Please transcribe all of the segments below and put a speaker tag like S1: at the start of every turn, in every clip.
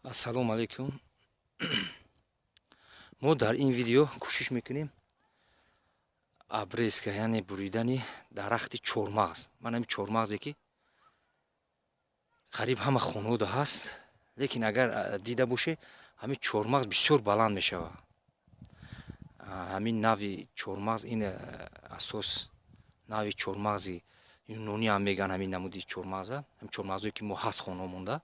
S1: Ассалому алайкум. Мо дар ин видео кӯшиш мекунем обрезка, яъне буридани дарахти чормағз. Ман ҳамин чормағзе, ки қариб ҳама хонаода ҳаст, лекин агар дида боше, ҳамин чормағз бисёр баланд мешавад. Ҳамин нави чормағз, ин асос нави чормағзи юнонӣ ҳам мегӯянд. Ҳамин намуди чормағза, ҳамин чормағзое, ки мо ҳаст хона монда.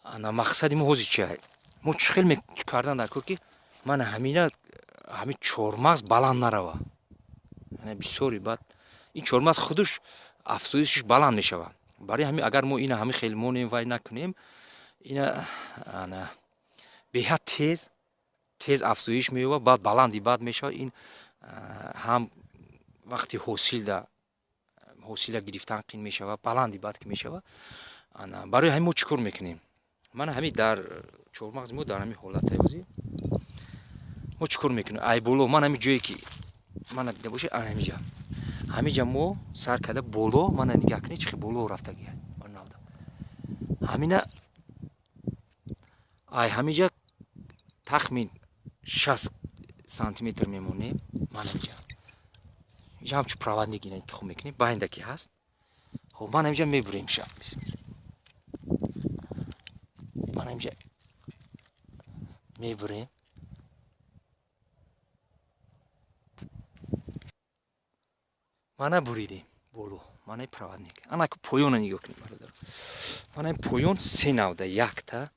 S1: Ана, мақсади мо ҳозир чи? Мо чӣ хел кардан дар кор, ки мана ҳамина, ҳамин чормағз баланд нарава? Бисёри баъд ин чормағз худаш афзоишаш баланд мешавад. Барои ҳамин, агар мо ина ҳамин хел монем, вай накунем, ина ана беҳад тез тез афзоиш меёбад, баъд баланди бад мешавад. Ин ҳам вақти ҳосилда ҳосила гирифтан қин мешавад, баланди бад ки мешавад. Барои ҳамин мо чӣ кор мекунем? Мана ҳамин дар чормағзи мо дар ҳамин ҳолат ҳозир мо чӣ кор мекунем? Ай боло, ман ҳамин ҷое, ки мана дида бошед, ана ҳамиҷа, ҳамиҷа мо сар карда боло. Мана нигаҳ кунед, чӣ хел боло рафтагия. Ҳамина ай ҳамиҷа тахмин 60 сантиметр мемонем. Мана инҷа, инҷа ҳамчун проводник ина интихоб мекунем, байнда ки ҳаст. Хоб, ман ҳамиҷа мебурем ша. Бисмилла, ман ҳамиҷа мебурем. Мана, буридем боло. Манаи проводник. Ана поёна нигоҳ кунед, бародар. Мана поён се навда, якта,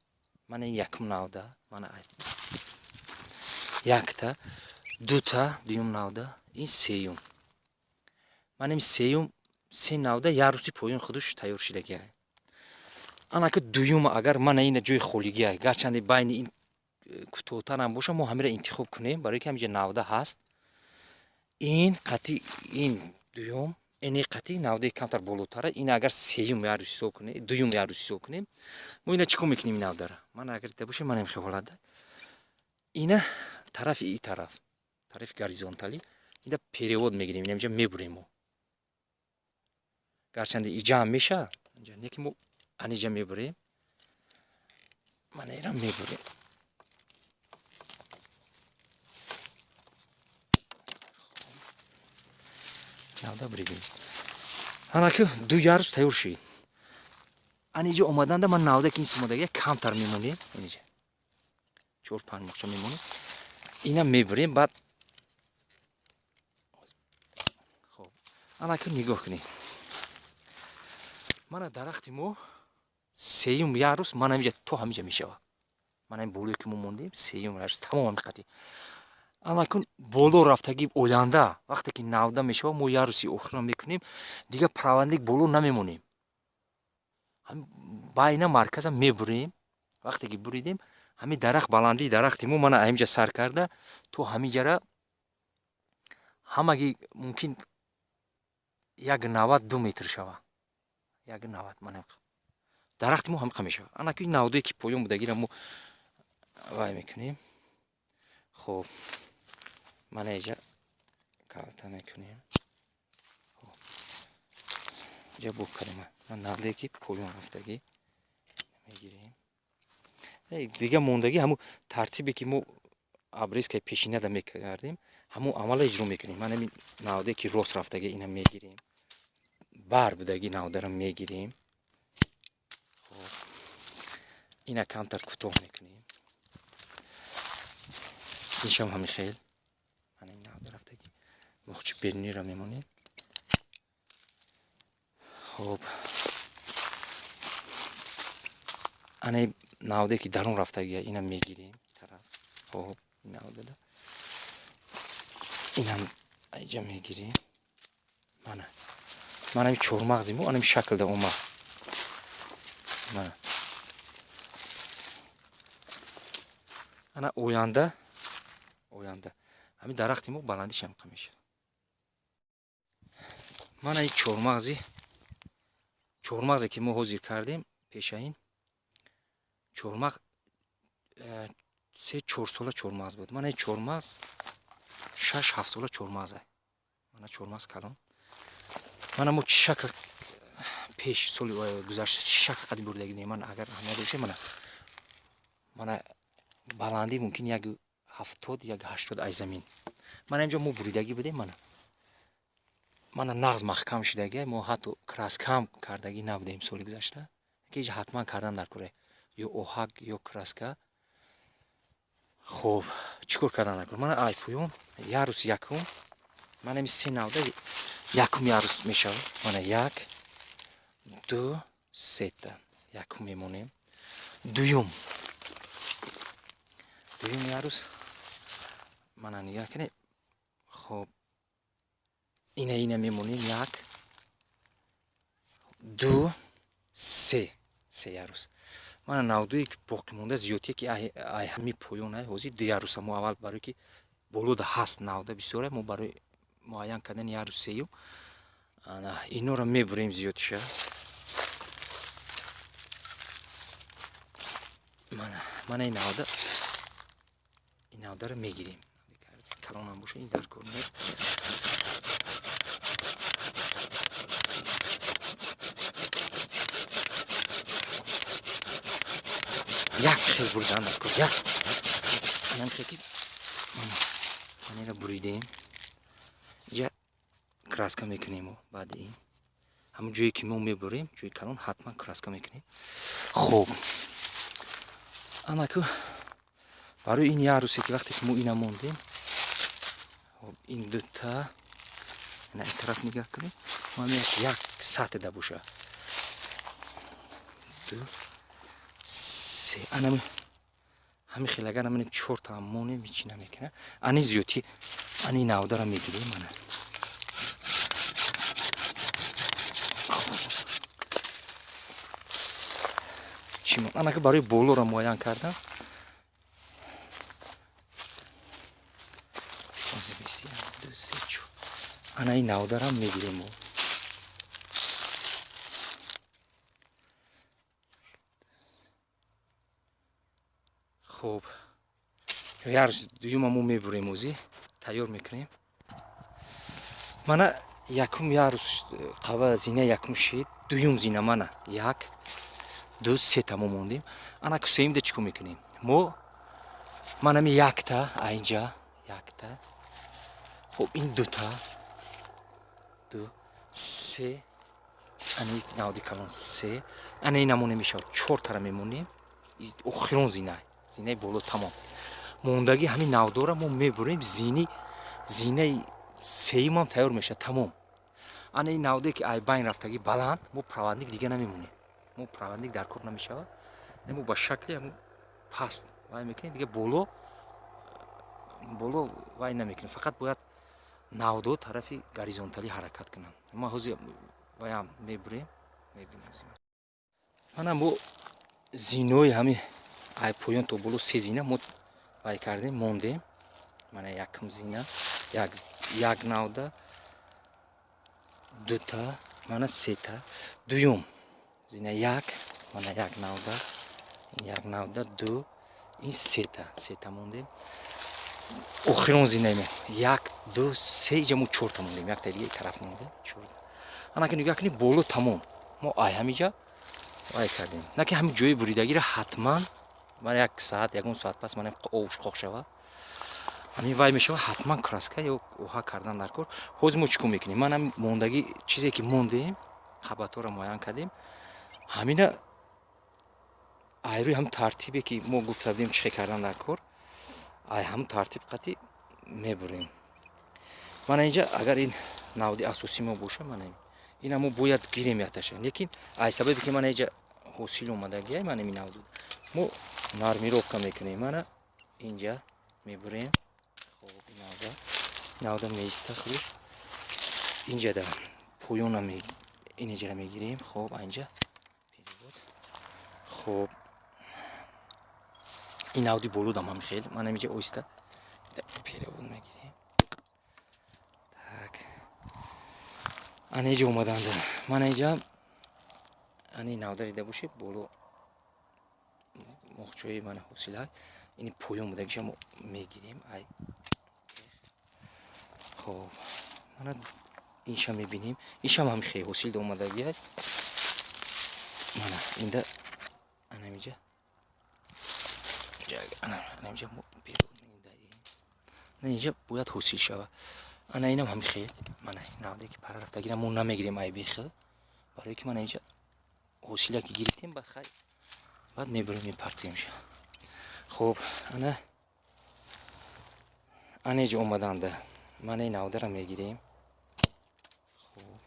S1: мана якум навда, мана якта, дута, дуюм навда, ин сеюм. Мана ин сеюм, се навда, яруси поён худаш тайёр шидагиа. Анаки дуюм, агар мана ина ҷои холигия, гарчанде байни ин кӯтоҳтарам боша, мо ҳамира интихоб кунем, барои ки ҳамиҷа навда ҳаст. Ин қатъи ин дуюм, ини қатъи навдаи камтар болотара. Ин агар сеюм ярус ҳисоб кунем, дуюм ярус ҳисоб кунем, мо ина чӣ кор мекунем? Ин навдара, мана, агар дида бошем, мана ҳамин ҳолатда ина тарафи и тараф, тарафи горизонталӣ, ина перевод мегирем, ина инҷа мебурем мо. Гарчанде иҷаам мешавад, не ки мо аниҷа мебурем. Мана ира мебурем. Навда буридем. Анаки ду ярус тайёр шид. Аниҷа омаданда, ман навда ки ин сумодагия камтар мемонем, иниҷа чор панҷ моҳча мемонем, ина мебурем. Баъд, хоб, анаки нигоҳ кунед, мана дарахти мо сеюм ярус, мана ҳамиҷа то ҳамиҷа мешавад. Мана ин болое, ки мо мондем, сеюм ярус тамом ҳами қатъи. Анакун боло рафтагӣ, оянда вақте ки навда мешавад, мо яруси охирро мекунем, дигар проводник боло намемонем, байна марказа мебурем. Вақте ки буридем, ҳамин дарахт, баландии дарахти мо, мана ҳаминҷа сар карда то ҳаминҷара ҳамагӣ мумкин 1,92 метр шавад, 1,90. Мана, дарахти мо ҳамиқа мешавад. Анаки навдое, ки поён будагиро мо вай мекунем. Хоб, мана иҷа калта мекунем, иҷа боб кардем. Ман навдае, ки поён рафтагӣ, мегирем. Дига мондагӣ, ҳамун тартибе, ки мо обрезкаи пешинада мекардем, ҳамун амалро иҷро мекунем. Ман ҳамин навдае, ки рост рафтагӣ, ина мегирем, бар будагӣ навдаро мегирем. Ина камтар кӯтоҳ мекунем, иншам ҳамин хел. Мана ин навда рафтагӣ, моҳчи беруниро мемонем. Хоб, ана навдае, ки дарун рафтагия, ина мегирем тараф. Хоб, навдада инам айҷа мегирем. Мана, мана ҳами чормағзи мо анами шаклда омад. Мана, ана оянда ҳамин дарахти мо баландиш ҳамқа мешавад. Мана ин чормағзе, ки мо ҳозир кардем пешаин чормағ, 3-4 сола чормағз буд. Мана ин чормағз 6-7 сола чормағзе. Мана чормағз калон. Мана мо чӣ шакл пеш, соли гузашта чӣ шакл қади бурдагӣ. Ман агар аҳамият доша, мана Мана, баландӣ мумкин 1,70, 1,80 ай замин. Мана, инҷо мо буридагӣ будем. Мана, нағз маҳкам шидагӣ. Мо ҳатто краскаам кардагӣ набудем соли гузашта, ки иҷа ҳатман кардан дар кора, ё оҳак, ё краска. Хуб, чӣ кор кардан дар кор? Мана, ай поён ярус якум, мана ами се навда якум ярус мешавад. Мана, як, ду, сета якум мемонем. Дуюм ярус, мана, нигаҳ кунед. Хуб, ина мемонем: як, ду, се, се ярус. Мана, навдуи боқӣ монда зиёдтие, ки ай ҳами поён ай ҳозир ду яруса. Мо аввал, барое ки болода ҳаст навда бисёре, мо барои муайян кардани ярус сеюм иноро мебурем зиёдиша. Мана, ин навдаро мегирем, калонам боша, ин дар кор не. Як хел буридан дар кор, як анам хел, ки манера буридем. Иҷа краска мекунем. Баъди ин ҳамон ҷое, ки мо мебурем, ҷои калон, ҳатман краска мекунем. Хуб, анаку барои ин ярусе, ки вақте ки мо ина мондем, ин дута ина ин тараф нигаҳ кунем, як сатҳда боша, ду, се, анами ҳами хел. Агар аминем, чорта монем, ҳичи намекунад. Ани зиёдти, ани навдара мегирем. Ана, анаки барои болоро муайян кардам. Ана, ин навдарам мегирем. Хуб, ярус дуюма мо мебурем, озӣ тайёр мекунем. Мана, якум ярус қава, зина якум шид, дуюм зина, мана, як, ду, сета мо мондем. Ана ку сеюмда чӣ кор мекунем мо? Манами якта айнҷа, якта. Хуб, ин дута, ду, се, ани навди калон се, ана ин намоне мешавад, чортара мемонем. Охирон зина, зинаи боло тамом. Мондагӣ ҳамин навдора мо мебурем, зинаи сеюмам тайёр мешавад, тамом. Ана ин навде, ки ай байн рафтагӣ баланд, мо проводник дига намемонем, мо проводник дар кор намешавад. Мо ба шакли ҳамн паст вай мекунем, дига боло вай намекунем. Фақат бояд навдо тарафи горизонталӣ ҳаракат кунанд. Ма ҳозир ваям мебурем, мебинем. Мана, мо зинои ҳами ай поён то боло се зина мо вай кардем, мондем. Мана, якум зина, як навда, дута, мана, сета. Дуюм зина, як, мана, як навда, як навда, ду, ин сета, сета мондем. Охирон зинаи мо як, ду, се, иҷа мо чорта мондем, якта дига тараф мондем. Анаки нигоҳ кунед, боло тамом. Мо ай ҳамиҷа вай кардем, на ки ҳамин ҷои буридагиро ҳатман. Ман як саат, ягон соат пас, мана, овуш қоқ шава, ҳамин вай мешава, ҳатман краска ё оҳак кардан дар кор. Ҳозир мо чӣ кор мекунем? Ман ҳами мондагӣ чизе, ки мондем, қабатҳоро муайян кардем. Ҳамина ай рӯи ҳам тартибе, ки мо гуфта будем, чӣ хел кардан дар кор, ай ҳам тартиб қатӣ мебурем. Мана, инҷа агар ин навди асосӣ мо боша, мана, ина мо бояд гирем яташа, лекин ай сабабе, ки мана, инҷа ҳосил омадагиай, мана, ин навду мо нормировка мекунем. Мана, инҷа мебурем. Хоб, навда меиста худш. Инҷада поёна инҷара мегирем. Хоб, анҷа перевод. Хоб, ин навди болодам ҳами хел. Мана, инҷа оҳиста перевод мегирем. Так, ана, инҷа омаданда, мана, инҷа ани навда дида бошед, боло моҳчои, мана, ҳосила, ини поён будагиша мо мегирем ай. Хоб, мана, инша мебинем, иншам ҳами хел ҳосил омадагиай. Мана, инда анамиҷа. Инҷа инҷа бояд ҳосил шавад. Ана инам ҳами хел. Мана навде ки пара рафтагира мо намегирем ай бехел, барое ки мана инҷа ҳосила ки гирифтем, баъд хай баъд мебурем, мепартемша. Хуб, ана ана инҷа омаданда мана ин навдара мегирем. Хуб,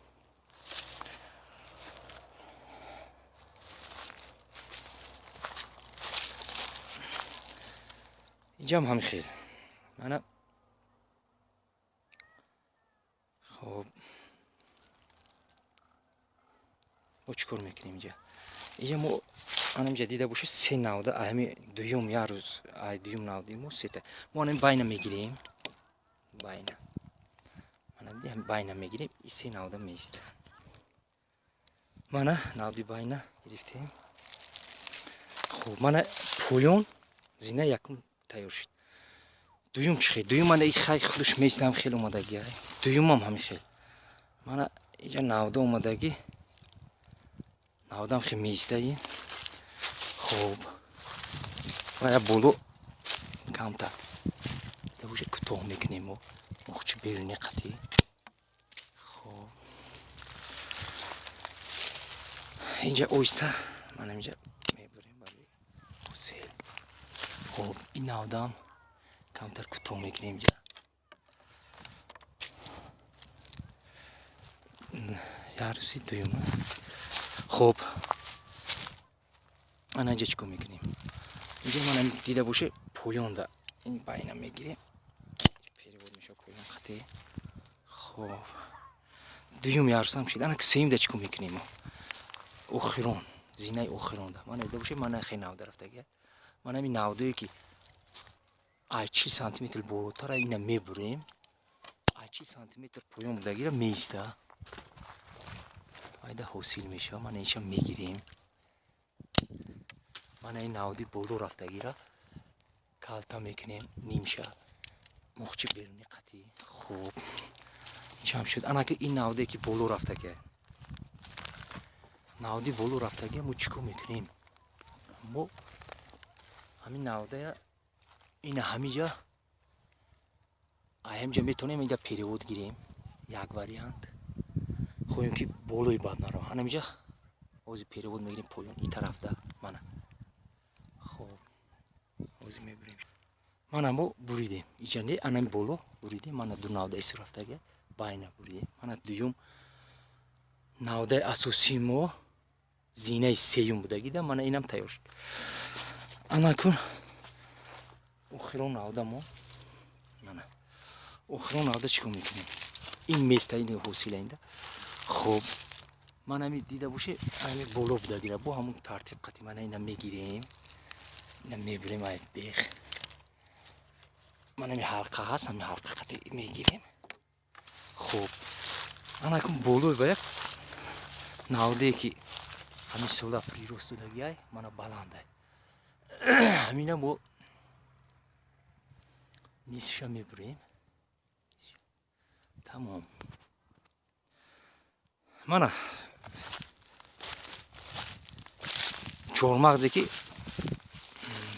S1: инҷам ҳами хел. Мана, хуб, мо чӣ кор мекунем инҷа? Инҷа мо анамҷа дида бошед, се навда ҳами дуюм ярус, ай дуюм навди мо сета. Мо анами байна мегирем, байна, мана байна мегирем, и се навда меистад. Мана навди байна гирифтем. Хуб, мана поён зина якум тайёр шуд. Дуюм чӣ хел? Дуюм мана и хай худаш меистам, хел омадагӣ. Дуюмам ҳами хел. Мана инҷа навда омадагӣ, навдам хел меистаи. Хуб, вая боло камтар уже кӯтоҳ мекунем мо мохчи беруни қатӣ. Хуб, инҷа оҳиста мана инҷа мебурем барои ҳосил. Хуб, ин навдам камтар кӯтоҳ мекунем инҷа. Яруси дуюм. Хуб, ана инҷа чӣ кор мекунем? Инҷа мана дида боше, поёнда ин байна мегирем, перевод мешавад поён қатӣ. Хуб, дуюм ярусам шид. Ана сеюмда чӣ кор мекунем? Охирон зинаи охиронда мана дида боше, мана хел навда рафтагия. Мана ҳамин навдое ки ай 40 сантиметр болотара, ина мебурем, ай 40 сантиметр поён будагира меиста, айда ҳосил мешавад. Мана инша мегирем, мана ин навди боло рафтагира калта мекунем нимша, мохчи беруни қатӣ. Хуб, иншам шуд. Анаки ин навде ки боло рафтагия, навди боло рафтагия, мо чӣ кор мекунем? Мо ҳамин навдая ина ҳамиҷа ҳамиҷа метавонем инҷа перевод гирем, як вариант. Хоҳем ки болои бад наро, анамиҷа ҳозир перевод мегирем поён ин тарафда. Мана, хоб, ҳозир мебурем. Мана мо буридем иҷа, не, анами боло буридем. Мана ду навда исрофтага байна буридем. Мана дуюм навдаи асосии мо зинаи сеюм будагида, мана инам тайёр шуд. Анакун охирон навда мо, мана охирон навда чӣ кор мекунем? Ин места, ин ҳосила инда. Хуб, ман ҳами дида боше, ҳами боло будагира бо ҳамун тартиб қати мана ина мегирем, ина мебурем ай бех. Мана ҳами ҳалқа ҳаст, ҳами ҳалқа қати мегирем. Хуб, анакун болои ба як навдае ки ҳамин сола прирост додагиай, мана баландай, ҳамина мо нисфша мебурем, тамом. Мана чормағзе ки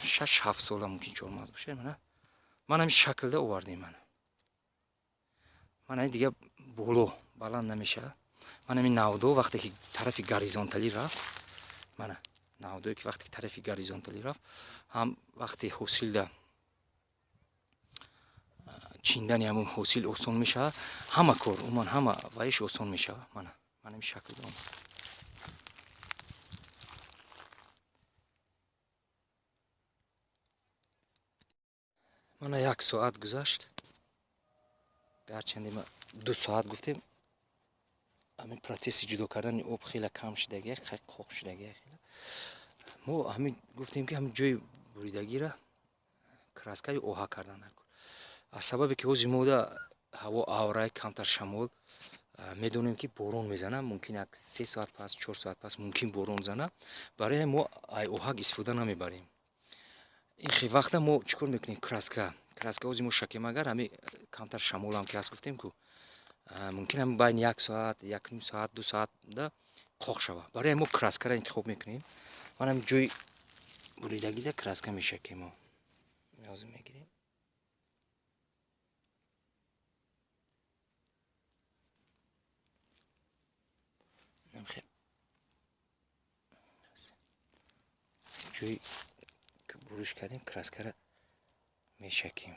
S1: 6-7 сола мумкин чормағз бошад. Мана ман ҳамин шаклда овардем. Мана, мана дига боло баланд намешавад. Мана ҳамин навдо вақте ки тарафи горизонталӣ рафт, мана навдое ки вақте ки тарафи горизонталӣ рафт, ҳам вақте ҳосилда чиндани ҳамун ҳосил осон мешавад, ҳама кор умуман ҳама ваиш осон мешавад. Мана, мана ҳамин шаклда омад. Мана як соат гузашт, гарчанде ма 2 соат гуфтем. Ҳамин процесси ҷудо кардани об хеле кам шудагия, қоқ шудагия хеле. Мо ҳамин гуфтем ки ҳамин ҷои буридагира краскаи оҳак кардан накун, аз сабабе ки ҳозир мода ҳаво аврай, камтар шамол, медонем ки борон мезана, мумкин як 3 соат пас, 4 соат пас мумкин борон зана. Барои ҳамин мо ай оҳак истифода намебарем. Ин хел вақта мо чӣ кор мекунем? Краска, краска ҳозир мо шакем. Агар ҳами камтар шамолам ки ҳаст, гуфтем ку, мумкин ҳами байни як соат, якним соат, 2 соат да қоқ шавад. Барои ҳамин мо краскаро интихоб мекунем. Ман ҳами ҷои буридагида краска мешакем мо. Ҳозир мегирем. Ҷои ки буриш кардем, краскара мешакем.